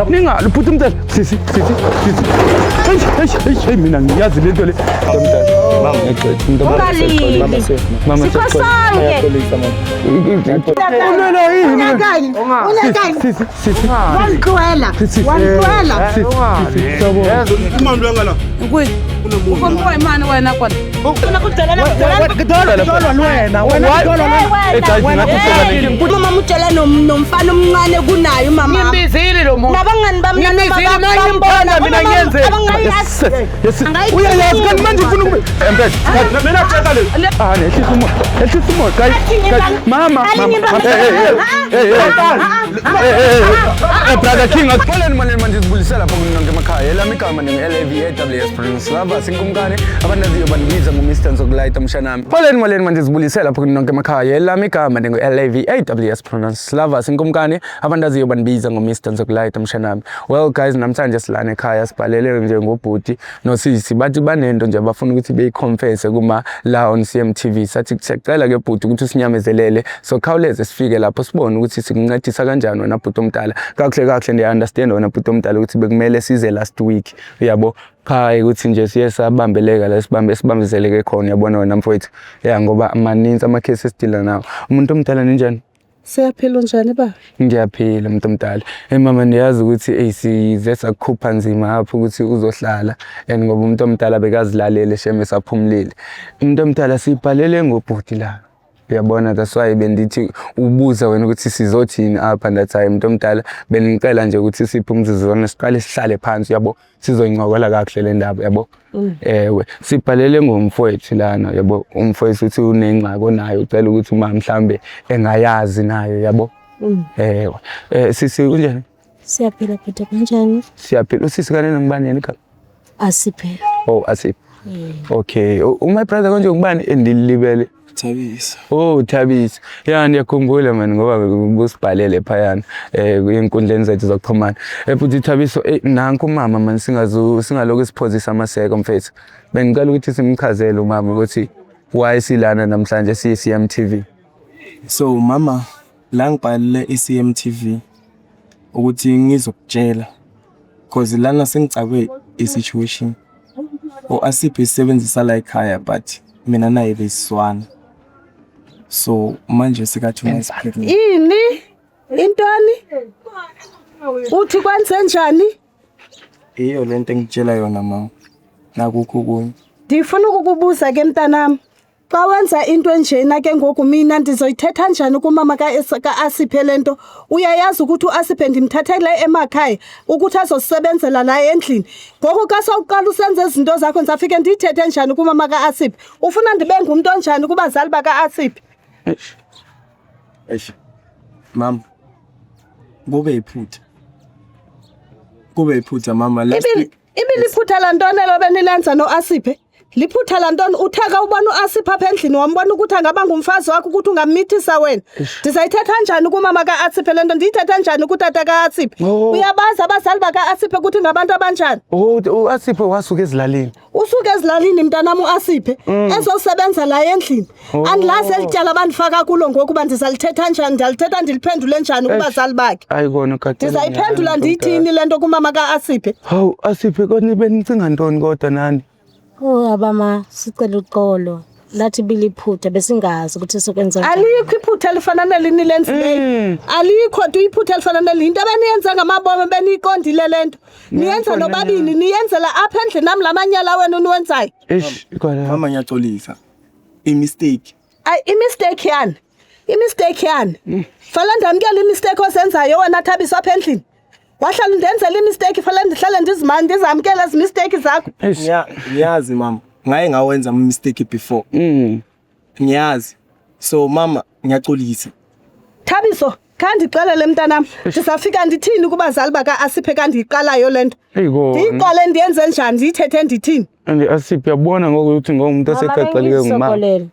Ningalwi bhuti umntana. Sisi, sisi, sisi. Eish, eish, eish, hey, mina ngiyazi lento le. Ungalili. Mama, Sikho sonke. Ulwela yini? Unyakani? Unyakani? Sisi, sisi. Wangixwela. Sisi. Wangixwela. Sisi, sisi. Sawubona. Ukompoyimani wena kona. Umama utshela nomfana omncane kunaye umama. Ngimbizile lo muntu. Nabangani bami Ngimbizile, mina ngimthanda, mina ngiyenze. Yes, yes. Uyayazi kanti manje ufuna ukube. Empela. Mina tshela le. Ah, nehlisa umoya. Ehlisa umoya. Guys, guys. Mama, mama. Hey, hey, hey. Hey, hey. Hey, hey, hey. Eh, brother King, akupholeni manje manje sibulisela lapho kunonke emakhaya. Elami igama ningu-LAVAWS Prince Lava sinkumkani abandaziyo bandibiza ngo-Mr Nzokulayita mshanami. Pholeni moleni manje sibulisela lapho kunonke emakhaya. Elami igama ningu-LAVAWS Prince Lava sinkumkani abandaziyo bandibiza ngo-Mr Nzokulayita mshanami. Well guys, namhlanje silana ekhaya sibhalele nje ngobhuti nosisi bathi banento nje abafuna ukuthi beyiconfesse kuma la on CMTV. Sathi siyacela ke bhuti ukuthi usinyamezelele so khawuleze sifike lapho sibone ukuthi sikuncedisa kanjani wena bhuti omdala. Kakuhle kakuhle ndiya understand wena bhuti omdala ukuthi bekumele size last week uyabo cha ukuthi nje siye sabambeleka la sibambe sibambezeleke khona uyabona wena mfowethu ya ngoba maninzi amakhesi esidila nawo. Umuntu omdala ninjani? Siyaphila unjani ba? Ngiyaphila umuntu omdala. Hey mama ndiyazi ukuthi hey size sakukhupha nzima apho ukuthi uzohlala and ngoba umuntu omdala bekazilalele shame esaphumulile. Umuntu omdala sibhalele ngobhuti la. Uyabona that's why bendithi ubuza wena ukuthi sizothini apha ndathi hayi umuntu omdala bengicela nje ukuthi siphe umzuzwana siqale sihlale phansi uyabo sizoyincokola kakuhle le ndaba yabo. Ewe sibhalele ngomfowethu lana yabo umfowethu uthi unengxaki onayo ucela ukuthi uma mhlambe engayazi nayo yabo. Ewe sisi kunjani? Siyaphila bhuti kunjani? Siyaphila. Usisi kanene ngubani yena igama? Asiphe. Oh Asiphe. Okay. My brother konje ngubani endilibele? Thabisa. Oh Thabisa. Ya ngiyakhumbula man ngoba busibhalele phayana enkundleni zethu zokuxhumana. Futhi Thabiso nanku umama man singazu singaloku siphozisa amaseko mfethu. Bengicela ukuthi simchazele umama ukuthi why silana namhlanje siyi CMTV. So mama la ngibhalele i-CMTV ukuthi ngizokutshela cause lana sengicakwe i-situation. O-Asiphe isebenzisa la ekhaya but mina naye besizwana. So manje sika-2 months pregnant. Ini? Intoni? Uthi kwenze njani? Iyo lento engitshela yona mama. Nakukho okunye. Ndifuna ukukubuza ke mntanam. Xa wenza into enjena ke ngoku mina ndizoyithetha njani kumama ka-Asiphe le nto? Uyayazi ukuthi uAsiphe ndimthathele emakhaya ukuthi azosebenzela la endlini. Ngoku xa sowuqala usenza ezi zinto zakho ndizawufike ndiyithethe njani kumama ka-Asiphe? Ufuna ndibe ngumntu onjani kubazali baka-Asiphe? Eish. Mama. Kube iphutha. Kube iphutha mama last week. Ibiliphutha lantoni elo benilenza noAsiphe? Liphutha lantoni? Uthe ka ubona uAsiphe apha endlini wambona ukuthi angaba ngumfazi wakho ukuthi ungammithisa wena. Ndizayithetha njani kumama ka-Asiphe le nto? Ndiyithethe njani kutata ka-Asiphe? Oh. Uyabazi abazali baka-Asiphe ukuthi ngabantu abanjani? Oh uAsiphe wasuka ezilalini. Usuke ezilalini mntanam uAsiphe ezosebenza la endlini. Andilazi eli tyala bandifaka kulo ngoku uba ndizalithetha njani, ndizalithetha ndiliphendule njani kubazali bakhe. Hayi kona kade. Ndizayiphendula ndiyithini le nto kumama ka-Asiphe? Hawu Asiphe kodwa benicinga ntoni kodwa nani? Oh abama sicela uxolo. Lathi biliphutha besingazi ukuthi sokwenza njani. Alikho iphutha elifana neli nilenzileyo. Alikho tu iphutha elifana neli. Into ebeniyenze ngamabomi beniyiqondile le nto. Niyenza nobabini, niyenzela apha endlini nam la manyala wenu niwenzayo. Eish kona. Mama ngiyaxolisa. I-mistake. Ayi imistake yani. Imistake yani. Fanele ndamkele imistake ozenzayo wena Thabiso apha endlini. Wahlala undenzela imistake fanele ndihlale ndizimane ndizamkele ezi mistake zakho. Eish. Ngiyazi mama. Ngaye ngawenza ama mistake before. Ngiyazi. So mama ngiyaxolisa. Thabiso, khandixelele mntanam, ndizawufika ndithini kubazali baka-Asiphe kandiyiqalayo le nto? Eyi kona. Ndiyiqale ndiyenze njani, ndiyithethe ndithini? And Asiphe uyabona ngoku ukuthi ngomuntu Mama, osegaxeleke ngumama. bengizoxolela.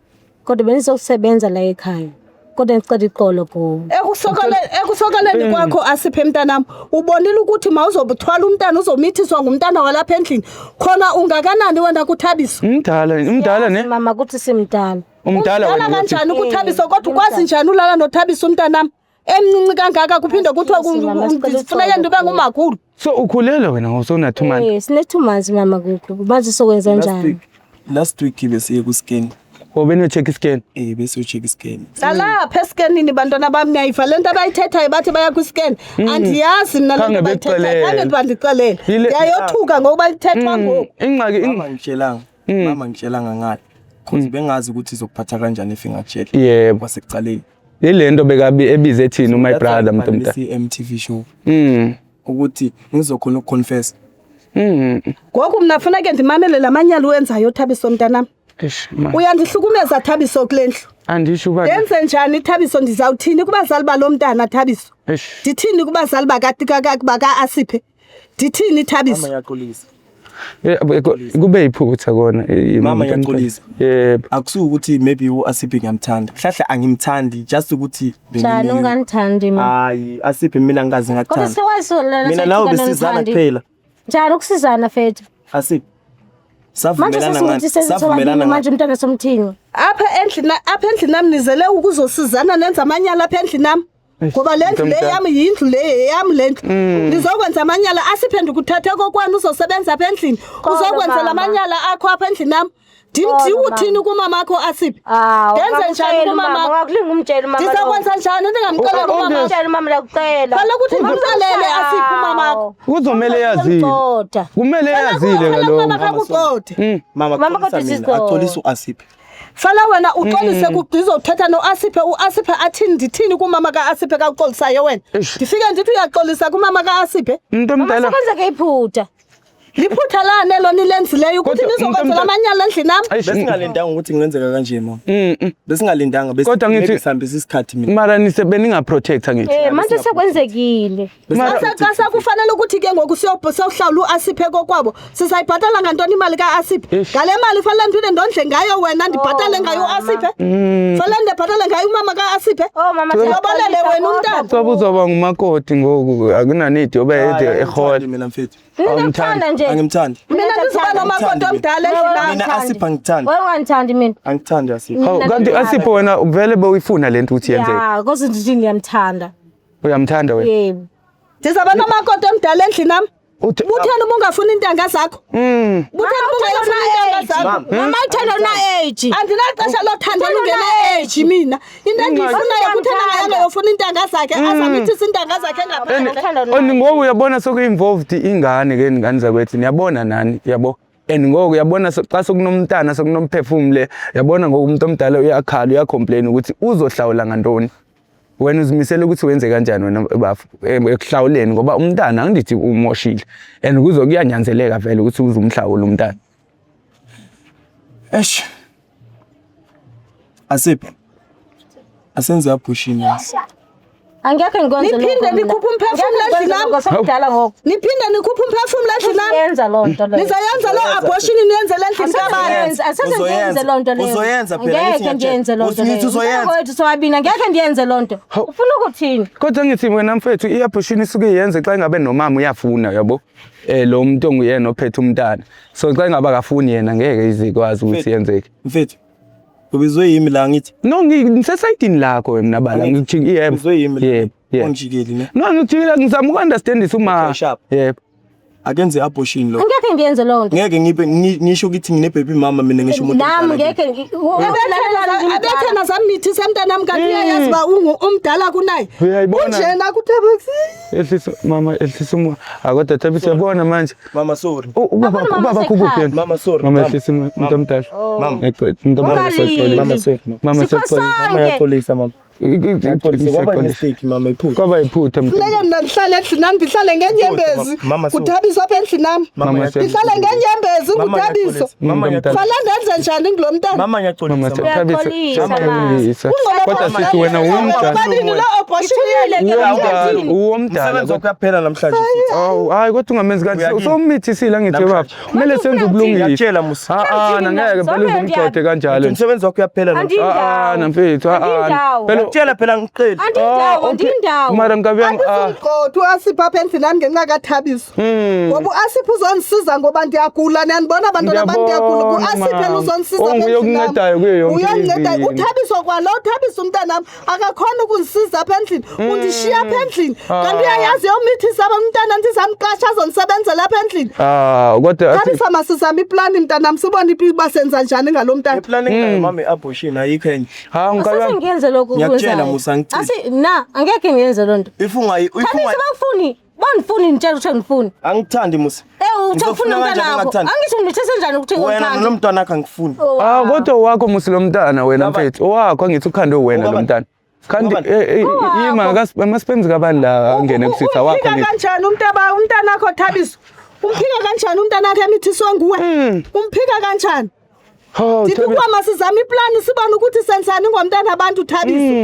Kodwa benizokusebenza la ekhaya. Kodwa ngicela uxolo kuwe. Ekusokoleni kwakho Asiphe mntanam, ubonile ukuthi mawuzothwala umntana uzomithiswa ngumntana walapha endlini. Khona ungakanani wena kuThabiso? Umdala, umdala ne? Mama kuthi simdala. Umdala Umdala wena. kanjani kuThabiso kodwa ukwazi njani ulala noThabiso umntanam? Emncinci kangaka kuphinde kuthiwe Mama, sicela funeke uxolo ndibe ngumakhulu. So ukhulelwe wena ngosona 2 months. Sine 2 months mama kukho. Manje sokwenza Last njani? week, last week besiye ku-scan. Obeniyo-check iscan. Besiyo-check iscan. Nalapha esikenini bantwana bam niyayiva le nto abayithethayo bathi baya kwiscan. Andiyazi mna le nto Khange abayithethayo. bekuxelele. Khange bandixelele. Yile- Ndiyayothuka ngokuba ithethwa ngoku. Ingxaki Mama ngitshelanga. Mama ngitshelanga ngale. Cause bengazi ukuthi izokuphatha kanjani if ingakutshela. Yebo. Kwasekuqaleni. Ile nto bekabi ebize thina my brother mntu omdala. I-MTV show. Ukuthi ngizokhona ukuconfess. Ngoku mna funeke ndimamele la manyala uwenzayo Thabiso mntanam. Eish man. Uyandihlukumeza Thabiso kule ndlu. Andisho uba Ndenze njani Thabiso ndizawuthini kubazali balo mntana Thabiso? Eish. Ndithini kubazali baka-Asiphe? Ndithini Mama Thabiso? ngiyaxolisa. Kube yiphutha kona. Mama ngiyaxolisa. Yebo. Akusuki ukuthi maybe uAsiphe ngiyamthanda. Mhlawumbe angimthandi just ukuthi Njani ungangithandi mina? Hayi, Asiphe mina ngikaze Kodwa ngakuthanda. sikwazi lana Mina nawe besizana kuphela. Njani ukusizana fethu? Asiphe. Manje Savumelana ngani? sesithi Savumelana sesizobabili ngani? manje umntwana somthini. Apha endlini apha endlini nami nizele ukuzosizana nenza amanyala apha endlini nami. Ngoba le ndlu le yami yindlu le yeyami le ndlu. Nizokwenza amanyala Asiphe ndikuthathe kokwenu uzosebenza apha endlini. Xolo, Uzokwenzela mama. amanyala akho apha endlini nami. Xolo, Uthini kumamakho Asiphe? Ah, Ndenze njani kumamakho? Wakulinga umtshela umama. Ndizakwenza njani ndingamxeleli umamakho? Umtshela umama lakucela. Kaloku uthi ndimxelele Asiphe umamakho. Kuzomele yazile. Kodwa. Kumele yazile Kaloku kaloku. umamakho akuxode. Mama Mama, xolisa kodwa mina, sizo- axolisa uAsiphe. Fala wena uxolise kugqiza uthetha noAsiphe uAsiphe athini ndithini kumama kaAsiphe kaxolisayo wena. Eish. Ndifike ndithi uyaxolisa kumama kaAsiphe. Umuntu Mama omdala. sekwenzeke iphutha. Liphutha lani elo nilenzileyo ukuthi Kodwa nizokwenzela umuntu amanyala endlini nami? Eish, Besingalindanga ukuthi kungenzeka kanje mama. Besingalindanga bese Kodwa ngithi- maybe sihambisa isikhathi mina. Mara nise beningaprotecta ngithi. Manje sekwenzekile. Xa sekufanele ukuthi ke ngoku siyohlawula uAsiphe kokwabo sizayibhatala ngantoni imali kaAsiphe? Eish. Ngale mali fanele ndiphinde ndondle ngayo wena ndibhatale ngayo uAsiphe? Fanele ndibhatale ngayo umama kaAsiphe? Oh mama Ulobolele wena umntana. Caba uzoba ngumakoti ngoku akunanidi yoba Hayi, yede angimthandi ehola. mina mfethu. Ngikuthanda nje. Angimthandi. Mina ndizoba nomakoti omdala endlini nami. Mina Asiphe angithandi. Wena ungangithandi mina. Angithandi Asiphe. Hawu kanti Asiphe wena vele bewuyifuna lento ukuthi yenzeke. Ya, kodwa nje ngiyamthanda. Uyamthanda wena. Yebo. Ndizawuba nomakoti omdala endlini nami. Uthi Butheni uba ungafuni iintanga zakho? Butheni uba ungayofuna iintanga zakho? Mama uthanda una age. Andinaxesha lothando lungena age mina. Into endiyifunayo kuthena ngayanga yofuna iintanga zakhe azamithisa iintanga zakhe ngaphandle. And ngoku uyabona soku-involved ingane ke ingane zakwethu niyabona nani yabo. And ngoku uyabona xa sokunomntana sokunomphefumle uyabona ngoku umuntu omdala uyakhala uyacomplain ukuthi uzohlawula ngantoni. Wena uzimisele ukuthi wenze kanjani wena bafu ekuhlawuleni ngoba umntana angithi umoshile and kuzokuyanyanzeleka vele ukuthi uzumhlawula umntana. Eish. Asiphe. Asenze abortion. Angekhe ngikwenze lokho. Niphinde nikhuphe umphefumlo endlini nami. Sekudala ngoku. Niphinde nikhuphe umphefumlo endlini nami. Yenza loo nto leyo. Nizayenza loo abortion niyenze le ndlini kabani? Asenze ndiyenze loo nto leyo. Uzoyenza phela, ngithi Ngeke ngiyakutshela. ndiyenze loo nto Uthi ngithi leyo. uzoyenza. Mntana wethu sobabini angekhe ndiyenze loo nto. Ufuna ukuthini? Kodwa ngithi wena mfethu i-abortion isuke iyenze xa ingabe nomama uyafuna yabo. Lo muntu onguyena ophethe umntana. So xa ingaba akafuni yena ngeke izikwazi ukuthi yenzeke. Mfethu. Ubizwe yimi la ngithi. No ngisesayidini lakho mina bala ngikuthi yebo. Ubizwe yimi la. Yebo. Yebo. Ungijikeli ne. No ngikujikela ngizama uku-understandisa uma. Okay, sharp. Yebo. Akenze abortion lo. Angekhe ndiyenze loo nto. Ngeke ngibe ngisho ukuthi ngine baby mama mina ngisho umuntu. Nami omdala ngeke Abethena zamithisa mntanam kanti uyayazi uba umdala kunaye. Uyayibona. Unjena kuThabiso. Ehlisa mama ehlisa umoya. Akodwa Thabiso uyabona manje. kimi. Mama sorry. Ubaba Yabona mama ubaba usekhaya. kuphi yena? Mama sorry. Mama ehlisa umoya umuntu omdala. Mama. Umuntu omdala Ungalili. Mama sorry. Mama Sipho sexolisa. Mama sonke. ngiyaxolisa mama. Ngiyaxolisa. Kwaba mistake mama iphutha. Kwaba yiphutha mntu. Funeke mna ndihlale endlini nami ndihlale ngenyembezi. Mama, sorry. Kuthabiso apha endlini nami. Mama Mama, Ndihlale ngenyembezi Mama nguthabiso. ngiyaxolisa. Mama ngiyaxolisa. Fala ndenze njani ngulo mntana? Mama Mama ngiyaxolisa. mama. Uyaxolisa, siyabonisa. Kodwa sithi wena uwumdala. Balini lo abortion yenu. Uwumdala, uwumdala. Umsebenzi wakho uyaphela namhlanje. Awu, hayi kodwa ungamenzi kahle. Uyakini. Usowumithisile angithi baba. Kumele senze ubulungiswa. Ngiyakutshela Musa. Ah ah, ngeke phela Sonke uzomgcode kanjalo. Umsebenzi wakho uyaphela namhlanje. Ah ah, mfethu, ah ah. Andindawo. Phela Ngiyakutshela phela ngicela. Andindawo, andindawo. Mara nkabi yami ah. Andizumgxotha uAsiphe apha endlini yam ngenxa kaThabiso. Ngoba uAsiphe uzondisiza ngoba ndiyagula, niyandibona bantwana bam ndiyagula. Ngiyabona, NguAsiphe mama. uzondisiza Oh, apha nguye endlini yam. okuncedayo kuyo yonke Nguye ondincedayo. izinto. UThabiso kwalo uThabiso umntanam akakhona ukundisiza apha endlini. Undishiya apha endlini. Kanti uyayazi yomithisa apha umntana ndizamqasha azondisebenzela apha endlini. Ah, kodwa athi Thabisa masizame iplani mntanam sibone uba senza njani ngalo mntana. Iplan enginayo mama i-abortion ayikho enye. ha nkabi Asase yami. ngiyenze lokhu Ngiyakutshela, okwenzayo. Musa, ngicela. Asi na angeke ngiyenze loo nto. If ungayi if Thabisa ungayi bangifuni. Bangifuni ngitshela ukuthi angifuni. angikuthandi Musa. Eh uthe ufuna Ngizofuna umntana kanjani wakho. ngingakuthandi? Angithi ngithese njani ukuthi Wena ngikuthande? nomntwana wakho angifuni. Ah, kodwa owakho musi lo mntana wena Ubaba. mfethu. Owakho angithi ukhande wena lo Ubaba. mntana. Kandi Ubaba. eh eh ima ama-sperms kabani la angene kusitha wakho Umphika ngithi. kanjani umntaba umntanakho Thabiso? Umphika kanjani umntanakho emithiswe nguwe? Umphika kanjani? Oh, Ndithi Thabiso. ukuba masizame iplani sibone ukuthi senzani ngomntana abantu Thabiso.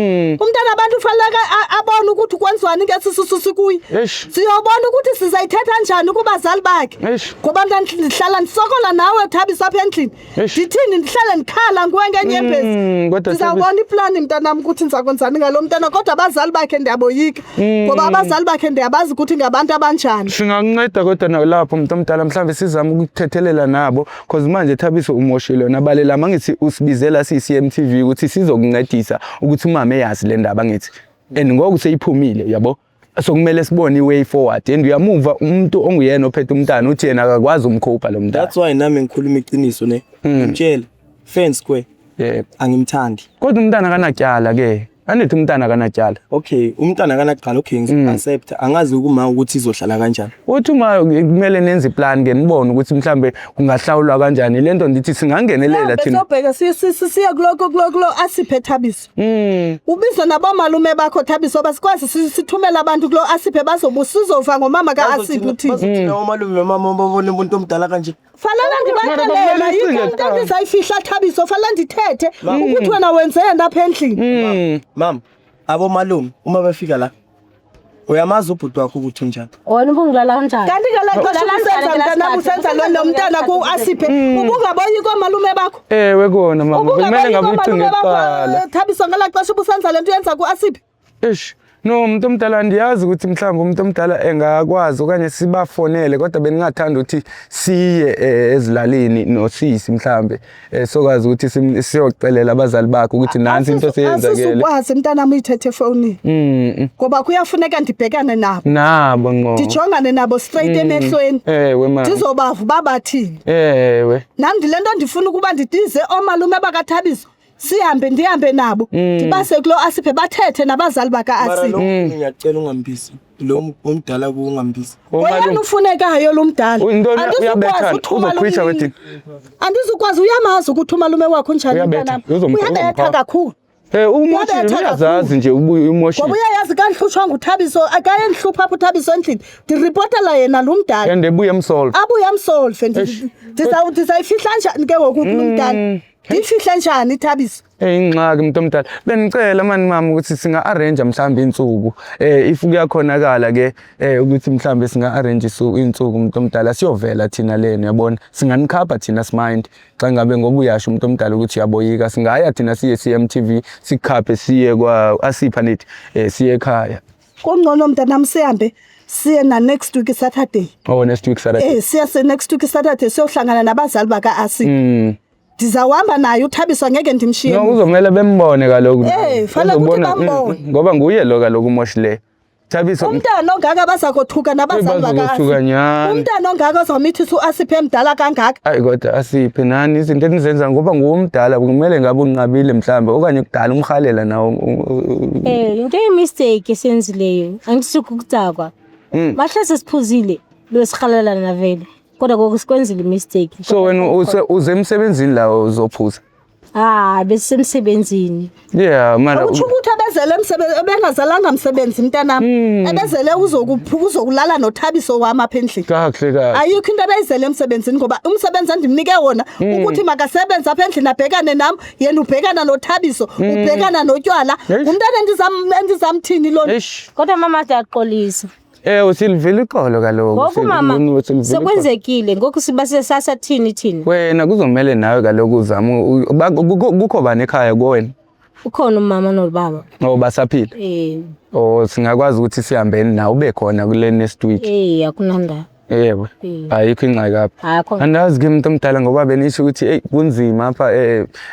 Umntana abantu ufanele abone ukuthi kwenziwani ngesi sisu sikuye. Eish. Siyobona ukuthi sizayithetha njani kubazali bakhe. Eish. Ngoba mntana ndihlala ndisokola nawe Thabiso apha endlini. Eish. Ndithini ndihlale ndikhala nguwe ngenyembezi. Kodwa Ndizawubona iplani mntanam ukuthi ndizakwenzani ngalo mntana kodwa abazali bakhe ndiyaboyika. Ngoba abazali bakhe ndiyabazi ukuthi ngabantu abanjani. Singakunceda kodwa nalapho umuntu omdala mhlawumbe sizame ukukuthethelela nabo cause manje Thabiso umoshile wena balela mangithi usibizela siyi-CMTV ukuthi sizokuncedisa ukuthi umama eyazi le ndaba ngithi and ngoku seyiphumile yabo so kumele sibone i-way forward and uyamuva umuntu onguyena ophethe umntana uthi yena akakwazi umkhupha lo mntana That's why nami ngikhuluma iqiniso ne. Ngitshela fair and square yebo angimthandi. kodwa umntana akanatyala ke anithi umntana akanatyala Okay, umntana akanaqala okay ngizo-accept. Angazi kuma ukuthi izohlala kanjani. uthi uma kumele nenze iplan ke nibone ukuthi mhlambe kungahlawulwa kanjani lento ndithi singangenelela thina Sobheka siye kuloko kulo Asiphe Thabiso. Ubize nabomalume bakho Thabiso basikwazi sithumele abantu kulo Asiphe bazobusizofa ngomama kaAsiphe uthini. Bazothina omalume mama babone umuntu omdala kanje. Fanele Mara ndibaxelele kumele ayikho ucinge into kuqala. endizayifihla Thabiso fanele ndithethe ukuthi wena wenzeni apha endlini. Mama, abomalume uma befika la uyamazi ubhuti wakho ukuthi unjani. Wena ubungilala kanjani? Kanti ngelaa xesha Ulala ubusenza kanjani mntanam ngelaa usenza sikhathi? lo mntana kuAsiphe ubungaboyiki oomalume bakho. Ewe kona mama kumele Ubungaboyiki ngabe ucinge oomalume bakho kuqala. Thabiso ngelaa xesha ubusenza le nto uyenza kuAsiphe. Eish, no umuntu omdala ndiyazi ukuthi mhlawumbe umuntu omdala engakwazi okanye sibafonele kodwa bendingathanda ukuthi siye ezilalini nosisi mhlambe sokwazi ukuthi siyocelela abazali bakhe ukuthi nansi into seyenzakele. Asizukwazi mntanam uyithethe efowunini. Ngoba kuyafuneka ndibhekane nabo. Nabo ngqo. Ndijongane nabo straight emehlweni. Ewe mama. Ndizobava uba bathini. Ewe. Nam ndile nto ndifuna ukuba ndidize oomalume bakaThabiso sihambe ndihambe nabo ndibase kulo Asiphe bathethe nabazali Mara baka-Asiphe. lo ngiyacela ungambisi. Lo omdala ku ungambisi. Oyena ufunekayo lo mdala. Intoni Andizukwazi uyabetha uthuma lo uzokhwisha mnini. wedini. Andizukwazi uyamazi ukuthi umalume wakho unjani Uyabetha, mntanam. Uyabetha uzomphaka. kakhulu. Umoshile Uyabetha uyazazi kakhulu. nje ubuye umoshile. Ngoba uyayazi kandihlutshwa nguThabiso akayendihlupha apha uThabiso endlini. Ndiripotela yena lo mdala. And ebuye emsolve. Abuye amsolve ndizayifihla njani ke ngoku kulo mdala? Ndiyifihle njani Thabiso? Ingxaki umuntu omdala. Bengicela mani mama ukuthi singa arrange mhlawumbe insuku. If kuyakhonakala ke ukuthi mhlawumbe singa arrange insuku umuntu omdala siyovela thina lena uyabona. Singanikhapha thina simind. Xa ngabe ngoba uyasho umuntu omdala ukuthi uyaboyika singaya thina siye CMTV sikhaphe siye kwa Asipha nithi siye ekhaya. Kungcono mntanam sihambe siye na next week Saturday. Oh next week Saturday. Siye se next week Saturday siyohlangana nabazali baka-Asiphe. Ndizawuhamba naye uThabiso angeke ndimshiye. No kuzomela bembone kaloku. Fanele ukuthi Uzobona- bambone. Ngoba nguye lo kaloku umoshileyo. Thabiso Umntana ongaka bazakothuka nabazali Bazokothuka baka-Asiphe. nyhani. Umntana ongaka ozawumithisa uAsiphe emdala kangaka. Ayi kodwa Asiphe nani izinto enizenza ngoba nguwomdala kumele ngabe unqabile mhlambe okanye kudala umhalela nawo. Into eyi-mistake esiyenzileyo angisuki ukudakwa. Mahle sesiphuzile besihalelana vele. Kodwa ngoku sikwenzile i-mistake. So wena uze emsebenzini la uzophuza. Ah, besisemsebenzini. Yeah, mara Utsho ukuthi ebezele ebengazalanga msebenzi mntanam. Ebezele uzokulala noThabiso wam apha endlini. kakuhle kahle. Ayikho into ebeyizele emsebenzini ngoba umsebenzi endimnike wona ukuthi makasebenze apha endlini abhekane nam, yena ubhekana noThabiso, ubhekana notywala. Eish. Ngumntana endizamthini lona. Eish. Kodwa mama siyaxolisa. Usilivile iqolo kaloku. Ngoku mama Usilivile iqolo. sekwenzekile ngoku siba sasathini thina. Wena kuzomele nawe kaloku uzame kukho bani ekhaya kuwena? Ukhona umama nobaba. Oh, basaphila? Eh. Oh, singakwazi ukuthi sihambeni nawe ube khona kule next week. Eh, akunandaba. Yebo. Ayikho ingxaki apha. Akho. Andazi ke umuntu omdala ngoba benisho ukuthi hey kunzima apha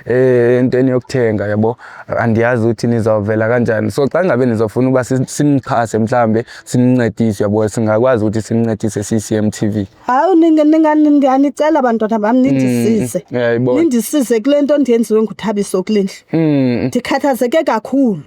entweni yokuthenga yabo. Andiyazi ukuthi nizawuvela kanjani. So xa ngabe nizofuna uba sinixhase mhlambe sinincedise yabo, singakwazi ukuthi sinincedise CCMTV. Hayi, ndiyanicela bantwana bam, nindisize. Uyayibona. Nindisize kule nto ndiyenziwe nguThabiso kule ndlu. Ndikhathazeke kakhulu.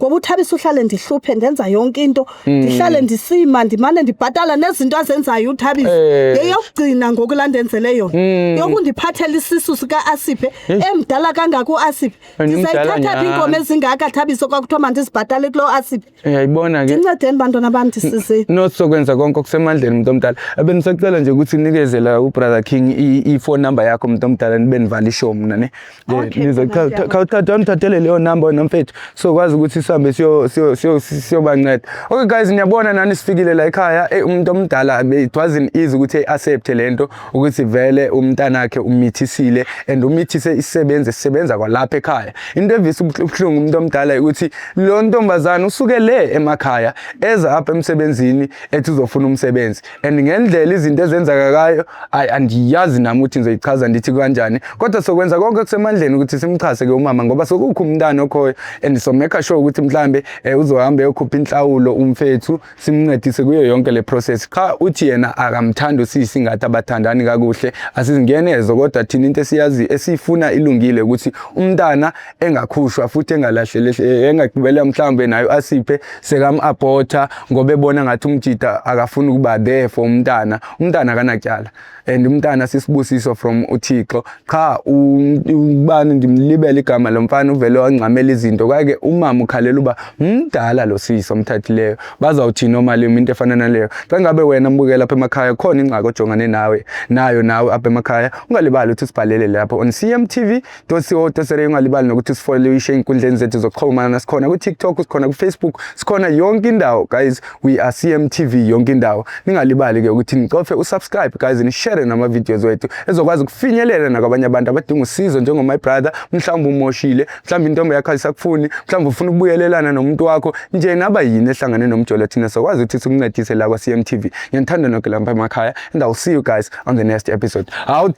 Ngoba uThabiso uhlale ndihluphe, ndenza yonke into. Ndihlale ndisima, ndimane ndibhatala nezinto azenzayo uThabiso. Yeyokugcina ngoku laa ndenzele yona. Yokundiphathela isisu sika-Asiphe, emdala kangaka uAsiphe. And umdala Ndizayithatha phi nyhani. iinkomo ezingaka Thabiso kwakuthiwa mandizibhatale kuloo Asiphe? Uyayibona ke. Ndincedeni bantwana bam, ndisizeni. No, sizokwenza konke okusemandleni umuntu omdala. Abenisacela nje ukuthi nikeze la uBrother King i-phone number yakho umuntu omdala, nibe nivala ishow mina ne. Okay, Nizo mntwana, khawuthatha umthathele leyo number wena mfethu. So kwazi ukuthi sihambe siyobanceda. Okay guys, niyabona nani sifikile la ekhaya. Umuntu omdala it wasn't easy ukuthi accept lento ukuthi vele umntanakhe umithisile and umithise isebenze sisebenza kwalapha ekhaya. Into evisa ubuhlungu umuntu omdala ukuthi lo ntombazana usuke le emakhaya eza apha emsebenzini ethi uzofuna umsebenzi, and ngendlela izinto ezenzeka kayo ayi andiyazi nami ukuthi ngizoyichaza ndithi kanjani, kodwa sokwenza konke kusemandleni ukuthi simchase ke umama ngoba sokukho umntana okhoyo and so make sure ukuthi mhlambe uzohamba eyokhupha inhlawulo umfethu simncedise kuyo yonke le process. Cha, uthi yena akamthandi usisi, ngathi abathandani kakuhle, asizingenezo, kodwa thina into esiyazi esifuna ilungile ukuthi umntana engakhushwa futhi engalahlele engagibela mhlambe nayo Asiphe sekam-aborta ngoba ebona ngathi umjida akafuni ukuba there for umntana. Umntana akanatyala and umntana sisibusiso from uThixo. Cha, ubani ndimlibele igama lo mfana uvele wangcamela izinto kwake umama ukhalela uba mdala lo sisi omthathileyo, bazawuthini omalume into efana naleyo. Xa ngabe wena mbukela apha emakhaya khona ingxaki ojongane nawe nayo nawe apha emakhaya, ungalibali ukuthi usibhalele lapho on cmtv.co.za. Ungalibali nokuthi usifollowishe ey'nkundleni zethu zokuxhumana, sikhona ku-TikTok, sikhona ku-Facebook, sikhona yonke indawo guys, we are CMTV yonke indawo. Ningalibali ke ukuthi nicofe usubscribe guys, nishare nama-videos wethu ezokwazi ukufinyelela nakwabanye abantu abadinga usizo njengo-my brother. Mhlawumbe umoshile, mhlawumbe intombi yakho ayisakufuni, mhlawumbe ufuna ukubuyelelana nomuntu wakho nje, naba yini ehlangane nomjolo, thina sokwazi ukuthi sikuncedise la kwa-CMTV. Ngiyanithanda nonke lapha emakhaya and I'll see you guys on the next episode. Hawu,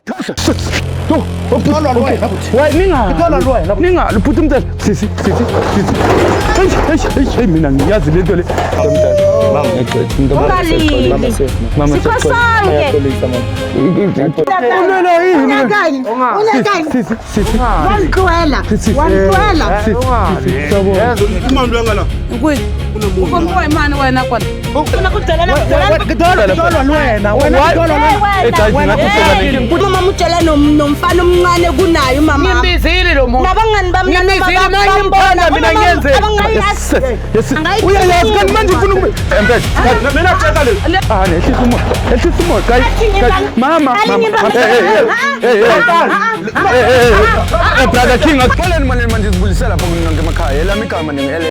ningali bhuti umntana, sisi sisi sisi, hey hey hey hey, mina ngiyazi lento le. Ungalili. Mama, Sikho sonke. Ulwela yini? Unakanye, unakanye. Sisi sisi Wangixwela, sisi wangixwela. sisi sisi, sawubona. Ukomboy mani wena kona. Eh, guys, ngathi uzoba nenkinga. Umama utshela nomfana omncane kunaye umama. Ngimbizile lo muntu. Nabangani bami Ngimbizile mina ngimthanda mina ngiyenzeni. Yes, yes. Uyayazi kanti manje ufuna ukube Empela. Mina thetha le. Ah, nehlisa umoya. Ehlisa umoya guys. Guys, mama, mama. Hey, hey, hey. Hey, hey. Hey, hey, hey. Brother King, akuxoleni manje manje sibulisela lapho nonke emakhaya. Elami igama ningu